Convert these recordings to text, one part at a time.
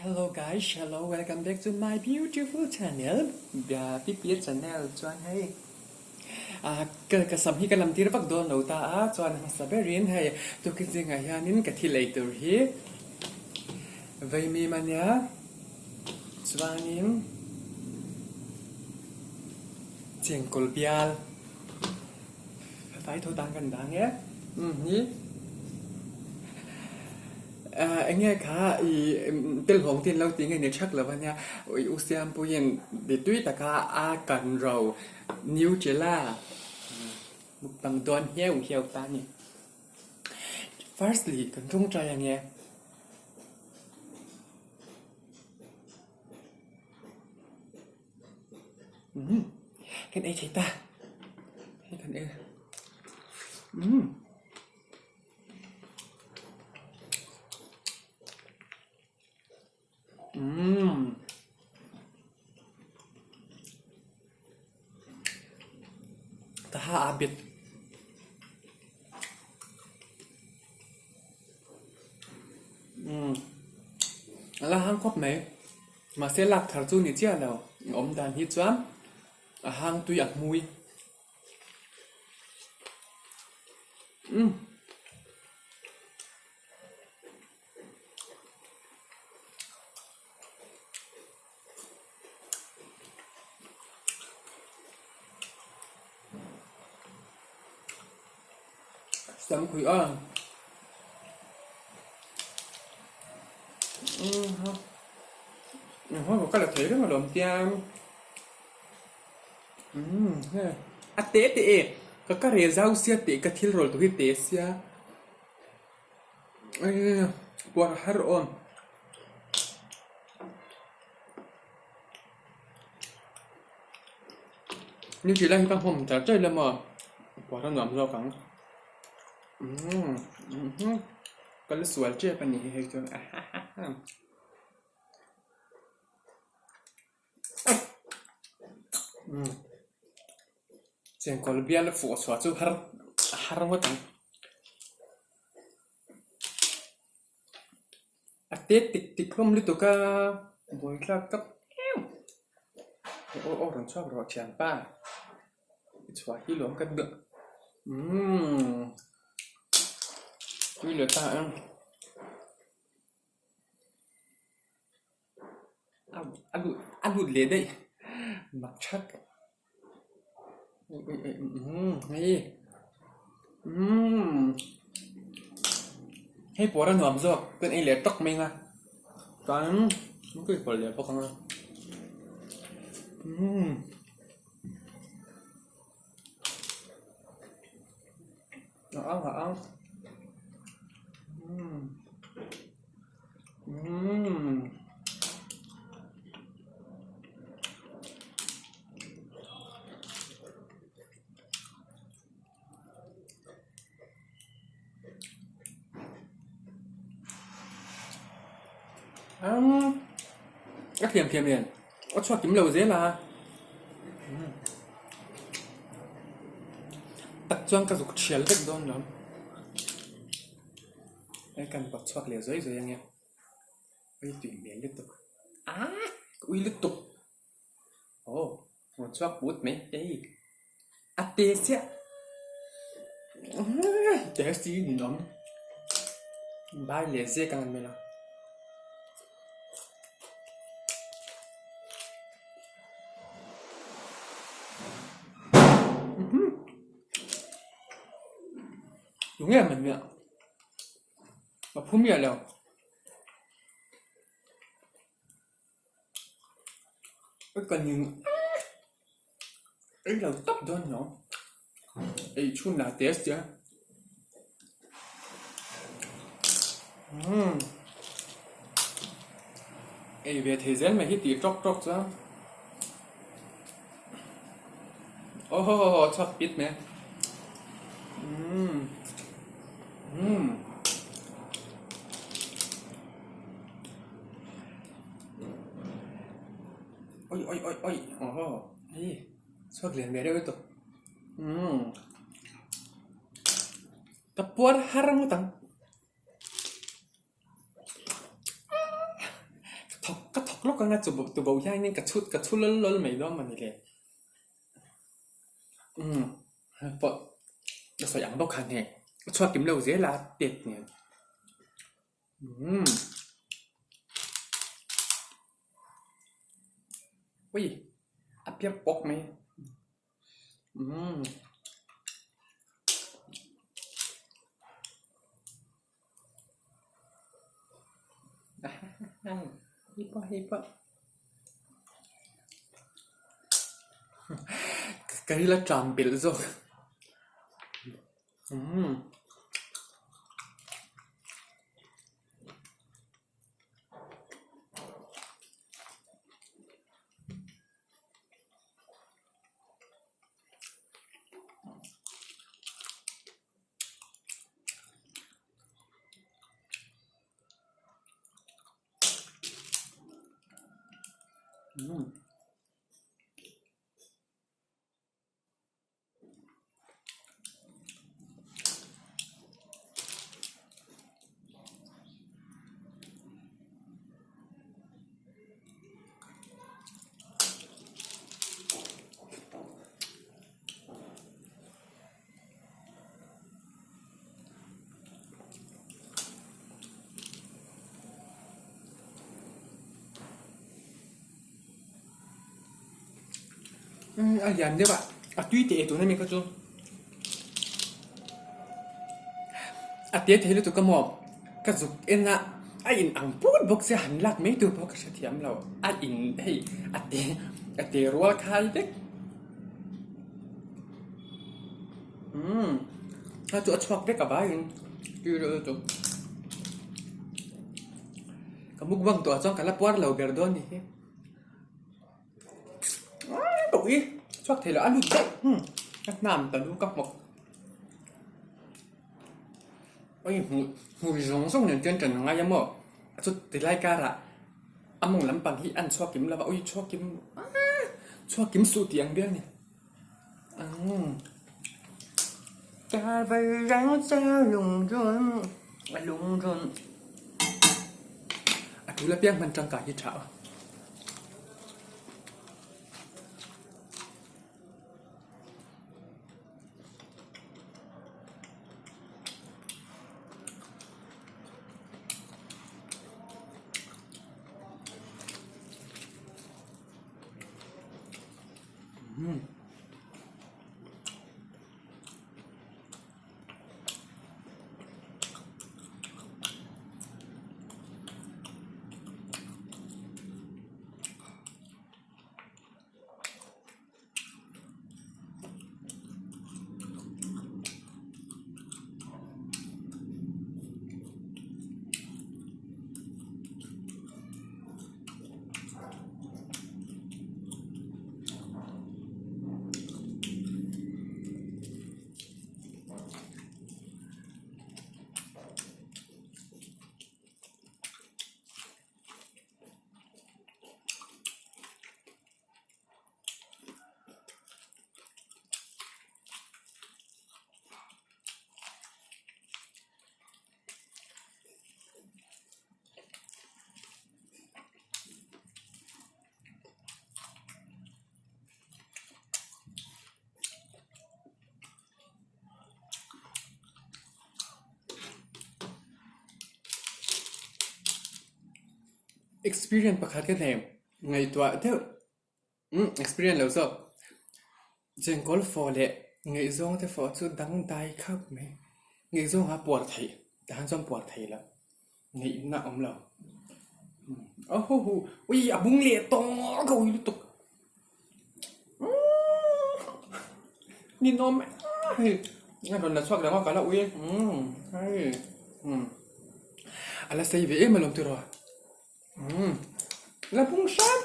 Hello guys, hello, welcome back to my beautiful channel, Pipia channel chuan hei ah ka ka sam hi ka lam tir vak dawn lo ta a, chuan hmasa berin hei tukin zingah hianin ka thil ei tur hi vaimim a nia chuanin chengkawl bial vai tho tan kan dang e umm hi. Eng nge kha i telhawng te an lo ti nge ni thak lo a nia ui u Siampuiin ti tui taka a kan ro Nutella mukbang dawn hiau hiau ta a ni. Firstly kan tawngtai ang e. Umm kan ei thei ta hei kan ei umm. Umm. Ka ha a bit. Umm. A la hang khawp mai. Mahse lak thar chu ni chiah lo. Awm dan hi chuan a hang tui a hmui. Umm. Sam khui a. Umm ha. Ka la thei reng alawm tiang. Umm he a te te e ka ka rel zau sia tih ka thil rawl tur hi te sia eii puar har awm ni tih lai hi ka hmawm char char ila maw puar a nuam zawk ang umm mhm ka la sual tep a ni hei chuan ahahaha. Chengkawl bial a fuh chhuah chu har a har ngawt ang. A te tik tik hlawm lutuk a buaithlak tak em. Aw aw rawn chhuak rawh thianpa i chhuah hi lawm ka duh umm tui leh ta ang. A lut a lut leh daih mak that hei umm hei pawr a nuam zawk kan ei leh tawk mai ang a chuan an tui pawlh leh bawk ang a umm. A ang a ang umm umm umm a thiam thiam nen a chhuak kim lo zel a. Tak chuan ka zuk thial vek dawn lo hei kan bawk chhuak leh zuai zuai ange ui tui hmel lutuk aaa ka ui lutuk aw rawn chhuak put mai hei a te chiah te si ninawm vai leh zek ang an mel a. Tunge man miah ka phu miah lo ka ning ei lo tawp dawn lo ei chhun lah test tia umm ei ve thei zel mai hi tih tawk tawk chuan aw haw haw chhuak pit mai umm umm oi oi oi oi aw haw hei chhuak lian ve reuh lutuk umm. Ka puar har ngawt ang. chhak lawk anga chu tuboh hianin ka chhut ka chhu lawl lawl mai dawn mawni le. Umm pawh ka sawi ang bawk khan hei a chhuak kim lo zel a tet nen. Umm ui a piak pawk mai. Umm. Hei pawh hei pawh ka ril a tlam belh zawk umm. A lian deuh a, a tui teh tun ami kha chu a te thei lutuk a maw ka zuk en a a in ang put bawk sia han lak mai tur pawh ka hrethiam lo a in hei a te a te rual khai vek. Umm a chu a chhuak vek a vaiin tui reuh lutuk ka mukbang tawh ah chuan ka la puar lo ber dawn ni hi ui chhuak thei lo a lut daih ka hnam ta lu ka hmawk ui hmuh hmui zawng zawng nen chuan ṭan a ngai a maw chu tilai karah a mawng lampang hi a chhuak kim lo va ui chhuak kim chhuak kim suh tih ang bial a ni. A tul apiang hman tangkai hi tha a. Experience pakhat ka nei ngaihtuah deuh umm experience lo zawk Jengkawl fawh leh ngaihzawng te fawh chu dangdai khauh mai ngaihzawng a puar theih tahan chuan puar theih loh ngaihna a awm lo aw hu hu ui a bung leh tawng ka ui lutuk umm ninawm hei a rawn la chhuak dang a ka la ui umm hei umm a la sei ve em alawm tiraw. Umm la bung hram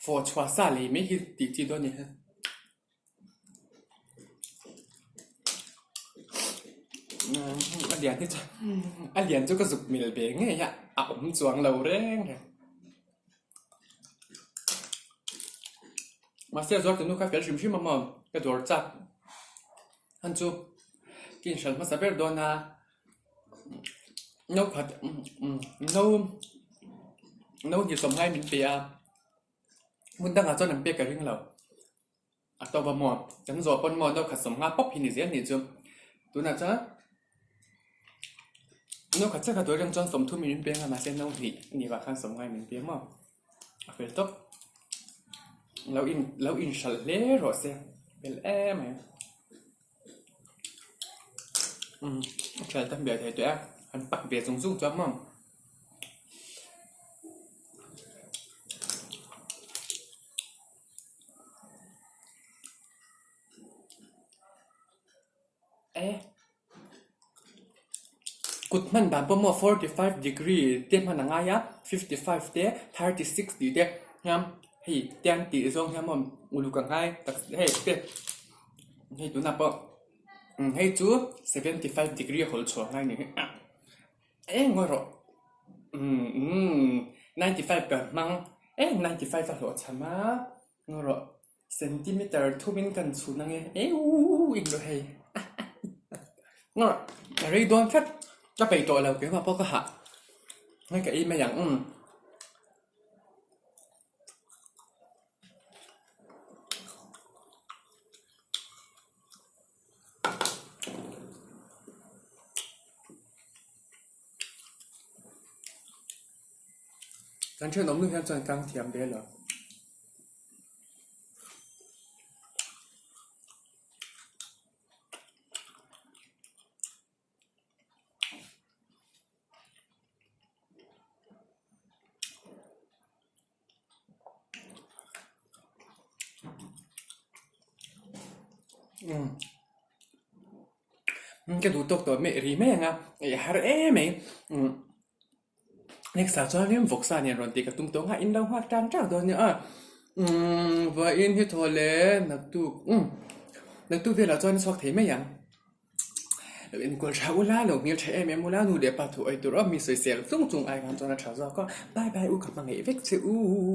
fawh chhuah sa lei mai hi tih chi dawn a ni he a lian hi chu a lian chu ka zuk mil ve ngei a a awm chuang lo reng reng mahse a zuar tunu kha fel hrim hrim a maw ka dawr chak han chu. Ka inhral hmasa ber dawn a. No khat no no hnih sawmngai min pe a, hmun dangah chuan an pek ka ring lo. A tawp a maw? Kan zawh pawn maw no khat sawmnga pawp hi ni zel nih chu. Tunah chuan no khat chiah kha tur reng chuan sawmthum in min peng a mahse no hnih a nih vang khan sawmngai min pe maw? A fel tawp. Lo in lo inhralh hle rawh se fel em mai. Umm a thial tam ber thei teh a an pak ve zung zung chuang maw. E kut hman dan pawh maw 45 degree te hman a ngai a 55 te 36 tih te hian hei te an tih zawng hian maw uluk a ngai tak hei te hei tunah pawh hei chu 75 degree a hawl chhuah ngai a ni eng erawh umm 95 ka hmang e 95 a hlawh cham a erawh centimeter thumin kan chhun ange euuh englo hei erawh a rei dawn tlat ka peih tawh lo keimah pawh ka hah hei ka ei mai ang umm. Kan thenawm nu hian chuan tlang thiam ve lo. Umm ka duh tawk tawh mai ri mai ang a ei a har em mai umm next ah chuanin vawksa nen rawn tih ka tum tawh ang a in lo nghak tan teuh dawn nia a umm vawiin hi thaw le naktuk umm naktuk velah chuan a chhuak thei mai ang. Lo enkawl tha ula, lo hmel tha em em ula, nu leh pa thu awi tur awm mi sawisel chung chung ai khan chuan a tha zawk a, bye bye u ka hmangaih vek che u.